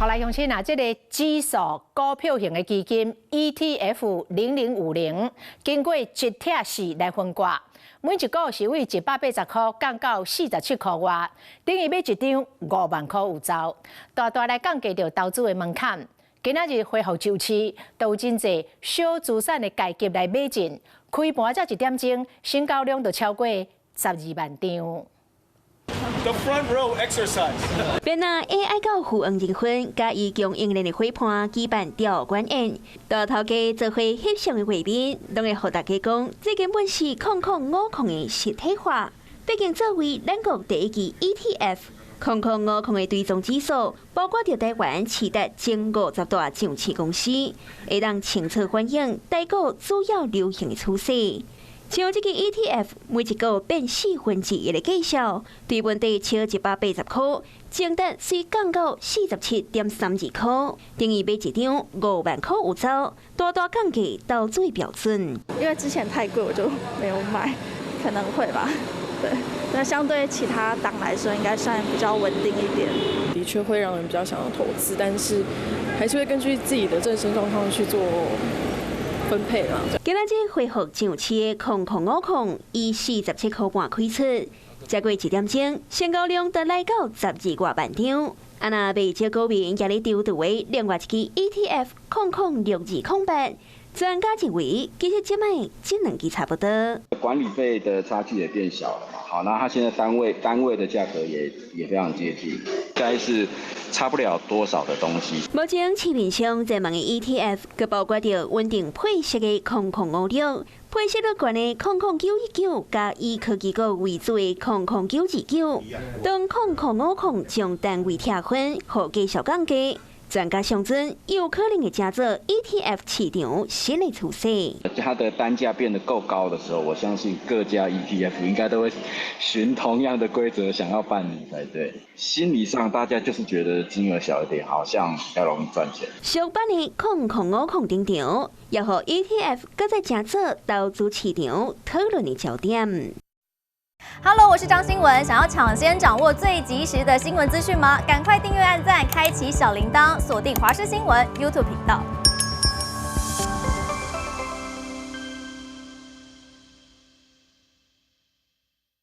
好來，鄉親啊，這个指數股票型的基金 ETF 0050，經過一拆四來分割，每一股是為180塊降到47塊外，等於買一張5萬箍有找，大大來降低著投資的門檻。今仔日恢復上市，都有真濟小資產的階級來買進，開盤才一點鐘，成交量就超過12萬張。 The front row exercise。變啊 AI 到富翁認分，佮伊供應鏈的伙伴舉辦吊關宴，大頭家做伙翕相的畫面，攏會予大家講，這根本是空空五空的實體化。畢竟作為咱國第一支 ETF，空空五空的追蹤指數，包括著台灣市值前50大上市公司，會當清楚反映台股主要流行的趨勢。像這个 ETF，每一股變1/4的價數，對本地超180塊，淨值雖降到47.32塊，等於買一張5萬箍有找，大大降低投資標準。因為之前太貴，我就沒有買，可能會吧。對，那相對其他檔來說，應該算比較穩定一點。的確會讓人比較想要投資，但是還是會根據自己的自身狀況去做分配啦。今仔日恢復上市的空空五空，以47塊半開出，才過一點鐘，成交量就來到12外萬張。啊，若袂少股民也咧籌賭的另外一支 ETF 空空6208，專家認為，其實這擺這兩支差不多。管理費的差距也變小了嘛，好，那它現在單位的價格也非常接近，應該是差不了多少的東西。目前市面上熱門的 ETF，閣包括著穩定配息的空空五六，配息率懸的空空919，佮以科技股為主的空空929。當空空五空將單位拆分，予價數降低。專家相信，有可能會成做 ETF 市場新的趨勢。它的單價變得夠高的時候，我相信各家 ETF 應該都會循同樣的規則想要辦理才對。心理上大家就是覺得金額小一點，好像比較容易賺錢。俗版的空空五空登場，也予 ETF 閣再成做投資市場討論的焦點。 Hello，我是張新文。想要搶先掌握最及時的新聞資訊嗎？趕快訂閱、按讚、開啟小鈴鐺，鎖定華視新聞 YouTube 頻道。